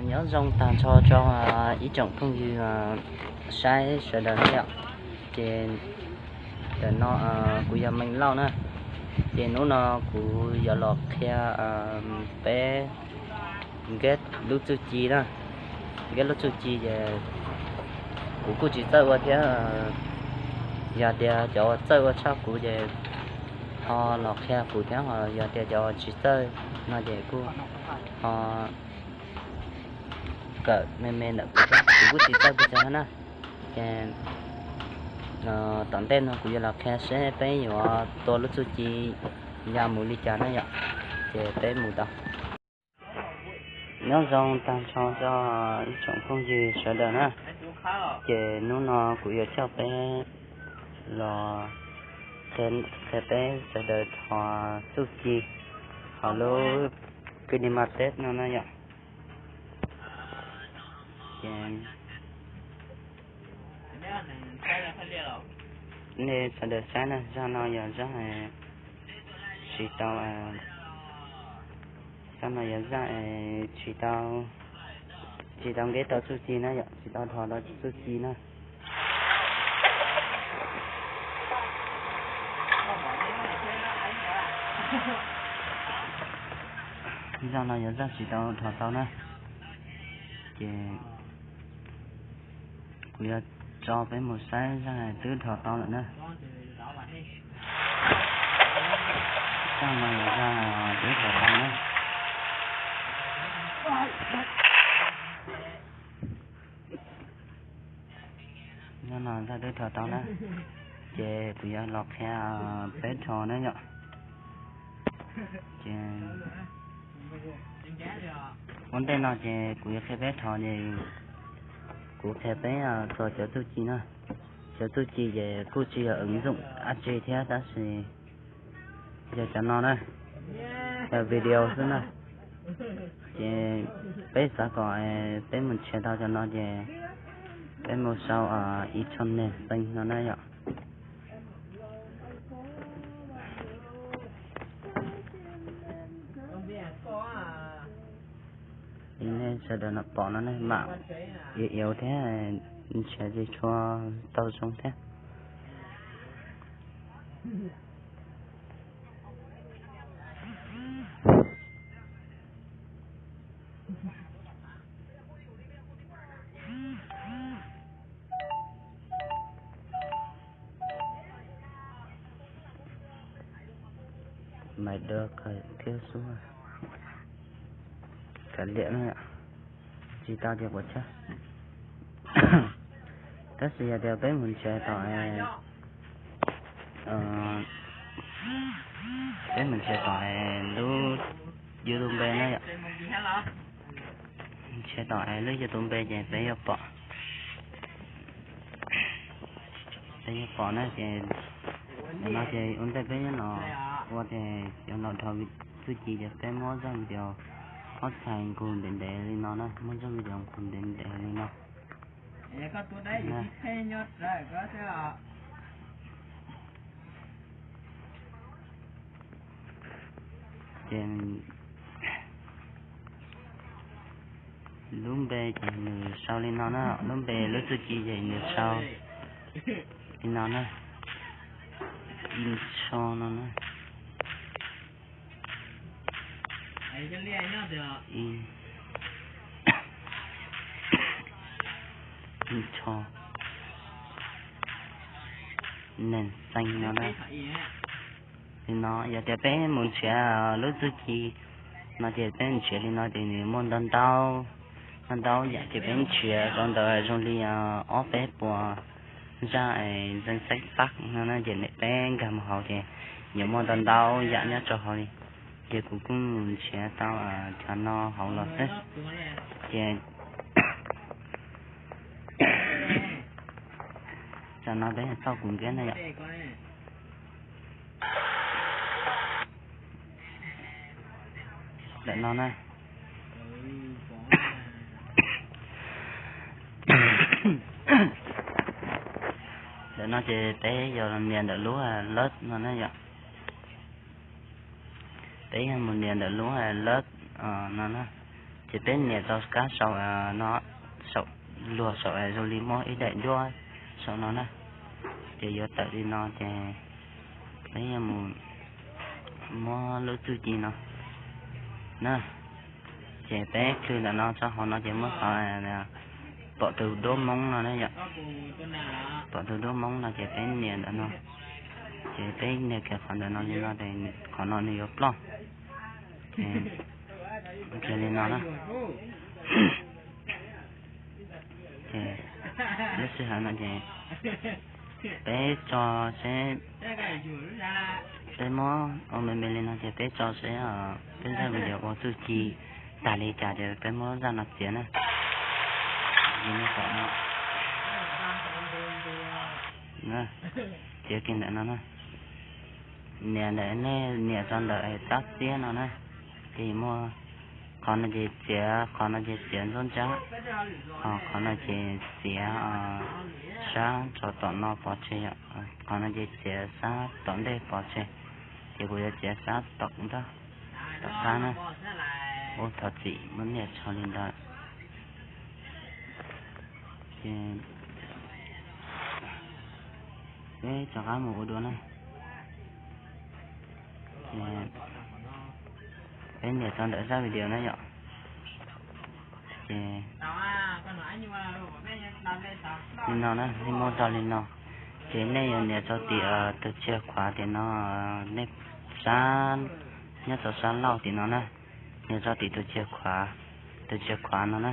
Nyob zoo tag nrho rau ib tsoom phooj ywg saib sawv daws na yom. Ces ntawm no kuv yog Meej Lauj na. Ces hnub no kuv yuav los qhia peb nkeb lub txuj ci na. Nkeb lub txuj ci ces kuv kuj tsis txawj ua thiab. Yog tias cov uas txawj ua tshaj kuv ces ho los qhia kuv thiab, ho yog tias cov uas tsis txawj no ces kuj ho kawm me me ntawm kuv thiab, kuv kuj tsis txawj kuv thiab na. Ces tom ntej no kuv yuav los qhia seb peb yuav tua lub txuj ci ya mus li cas na yom. Ces peb mus tau. Nyob zoo tag nrho rau ib tsoom phooj ywg sawv daws na. Ces hnub no kuv yuav coj peb los qhia peb sawv daws dhos txuj ci hauv lub KineMaster no na yom. Ces nej sawv daws saib na, zaj no yog zaj tsis tau, zaj no yog zaj tsis tau, tsis tau nkeb tau txuj ci na yom, tsis tau dhos tau txuj ci na. Zaj no yog zaj tsis tau dhos tau na. Ces kuv yuav tso peb mus saib zaj twb dhos tau lawm na. Zaj no yog zaj twb dhos tau na. Zaj no zaj twb dhos tau na. Ces kuv yuav los qhia peb dhos na yom. Ces ua ntej no ces kuv yuav qhia peb dhos ces kuv qhia peb txog cov txuj ci na. Cov txuj ci ces kuj tsis yog ứng dụng dab tsi thiab tab sis yog cov no na, yog video xwb na. Ces peb xav kom peb mus nrhiav tau cov no ces peb mus sau internet xeev no na yom. Li nej sawv daws no pom no ne, mam li iv thiab nrhiav tsis tshua tau zoo thiab. Maiv dua kawg thiab xwb, kav liam na, tsis tau ces kuv tshaj. Tab sis yog tias peb mus nrhiav tom, peb mus nrhiav tom lub YouTube npe na yom. Nrhiav tom lub YouTube npe ces peb yuav pom, peb yuav pom na ces ntawm no ces ua ntej peb nyob no ua ces cov no dhos txuj ci ces peb muab zaj video ob txhais nkaus ntev ntev li no na, muab zaj video nkaus ntev ntev li no. Ces lub npe ces nws sau li no na, lub npe lub txuj ci ces nws sau li no na, intro no na. Intro, neeg xeev no na. Li no yog tias peb mus nrhiav lub txuj ci no ces peb nrhiav li no ces nws muaj ntau ntau, ntau ntau yam ces peb nrhiav rau ntawd zoo li ob peb puas zaj es danh sách phát no na ces peb nkag mus hauv ces yuav muaj ntau ntau yam nyob rau hauv li. Ces kuv kuj mus nrhiav tau cov no hauv los xwb. Ces cov no peb txoj kuv nkeb na yom. Ntawm no na. Ntawm No ces peb yuav nias ntawm lub lab no na yom. Peb yuav mus nias ntawm lub lab no na, ces peb nias rau kab saum no, saum luag saum zoo li muaj ib daim duab saum no na. Ces yuav tawm li no ces peb yuav mus muab lub txuj ci no na. Ces peb khwv ntawm no tso, hauv no ces muab qhov pom tus duab Hmoob no na yom. Pom tus duab Hmoob no ces peb nias ntawm no. Ces peb nias kiag qhov ntawm no li no ces qhov no nws yuav ploj. Ces li no na. Ces lub sij hawm no ces peb tso seb, peb muab ua me me li no ces peb tso seb peb zaj video ua txuj ci tag li cas ces peb muab zaj no txiav na. Txiav kiag ntawm no na. Nias ntawm, nej nias tso ntawm tab txiab no na, ces muaj qhov no ces txiav, qhov no ces txiav ntxuab ntsab, ho qhov no ces txiav sab tso tom no pov tseg, qhov no ces txiav sab tom ntej pov tseg, ces kuv yuav txiav sab tom, tom qab na. Ua thov txim muab nias tso li ntawd. Ces peb rov qab mus ua dua na. Peb nias tso ntawm zaj video na yom. Ces li no na, nej muab rau li no. Ces nej yuav nias tso tim tus tshiab khuav tim no, nej sab, nyob rau sab laug tim no na. Nias tso tim tus tshiab khuav, tus tshiab khuav no na.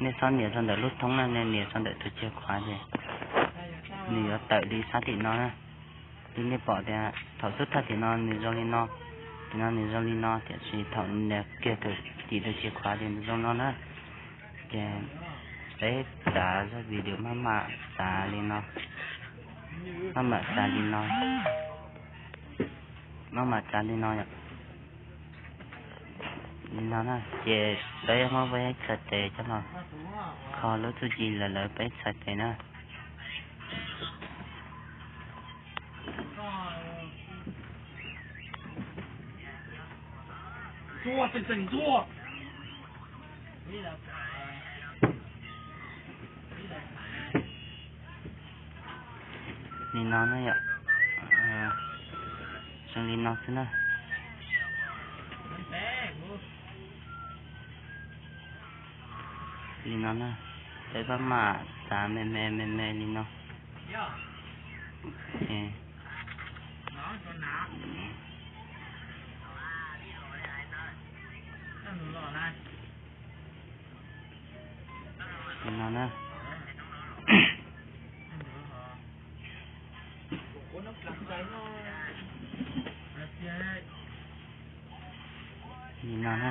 Nej txhob nias tso ntawm lub thoob na, nej nias tso ntawm tus tshiab khuav ces nws yuav tawm li sab tim no na. Li nej pom tias thaum xub thawj tim no nws zoo li no, tim no nws zoo li no, tiam sis thaum nias kiag tim tus tshiab khuav ces nws zoo no na. Ces peb txav zaj video maj mam txav li no, maj mam txav li no, maj mam txav li no yom. Li no na, ces peb muab peb txhais tes coj los kho lub txuj ci lawm, lawv peb txhais tes na. Li no na yom, zoo li no xwb na. Li no na, peb maj mam txav me me me me li no. Li no na. Li no na.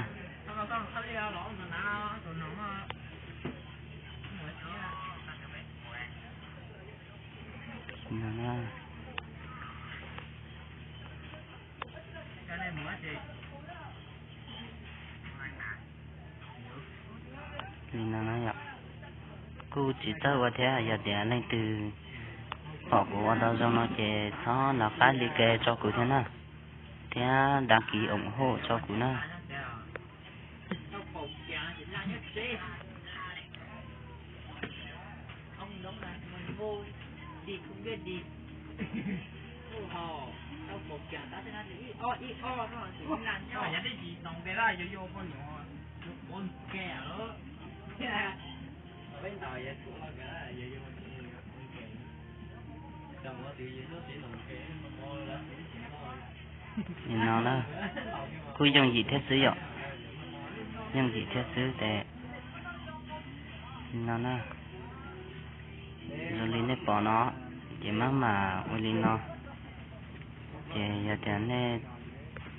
Li no na. Li no na yom. Kuj tsis txawj ua thiab, yog tias leej twg pom kuv ua tau zoo no ces txhob nov qab li ke tso kuv thiab na, thiab đăng ký ủng hộ tso kuv na. Li no na, kuj yooj yim thiab xwb yom, yooj yim thiab xwb ces li no na. Zoo li nej pom no, ces maj mam ua li no. Ces yog tias nej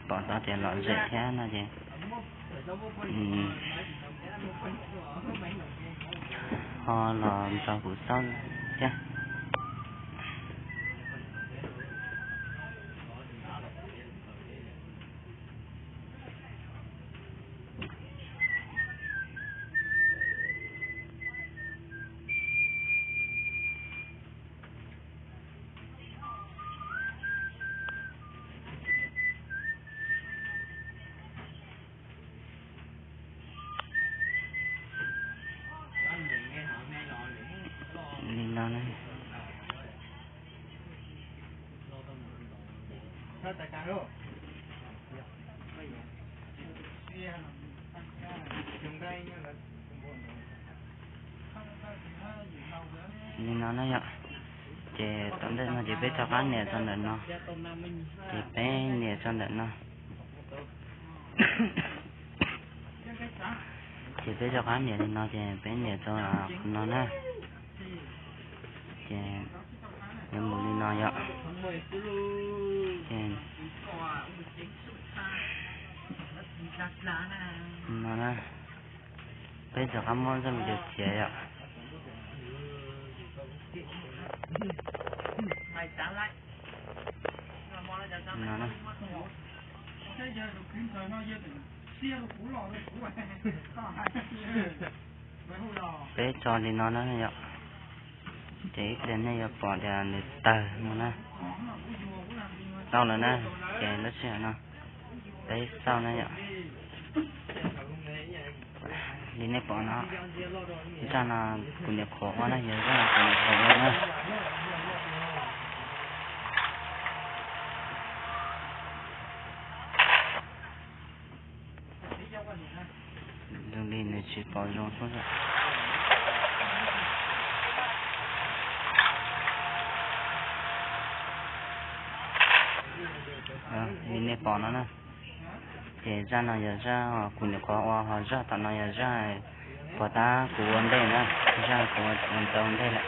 pom tau tias lom zem thiab no ces ho los nrog kuv xauj thiab. Li no na yom. Ces tom ntej no ces peb rov qab nias txog ntawm no, ces peb nias txog ntawm no. Ces peb rov qab nias li no ces peb nias txog qhov no na. Ces yuav mus li no yom. Ces no na, peb rov qab muab zaj me ntsis txiav yom. No na. Peb tso li no na yom. Ces ib pliag nej yuav pom tias nws tawg no na. Tau lawm na, ces lub sij hawm no peb xauj na yom. Li nej pom no, zaj no kuv niam qhuav ua na, yog zaj kuv niam qhuav ua na. Zoo li nws tsis pom zoo xwb. Li nej pom no na, ces zaj no yog zaj kuv niam qhuav ua, ho zaj tom no yog zaj puag ta kuv ua ntej na, zaj kuv ua ntau ntej lawm.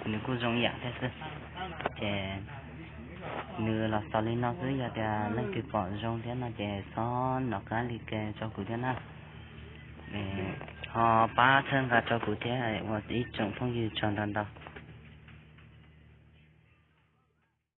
Nws kuj zoo ib yam thiab xwb. Ces nws los xaus li no xwb, yog tias leej twg pom zoo thiab no ces txhob nov qab li ke rau kuv thiab na. Ho pab txhawb nqa rau kuv thiab ua ib tsoom phooj ywg tsaug ntau ntau.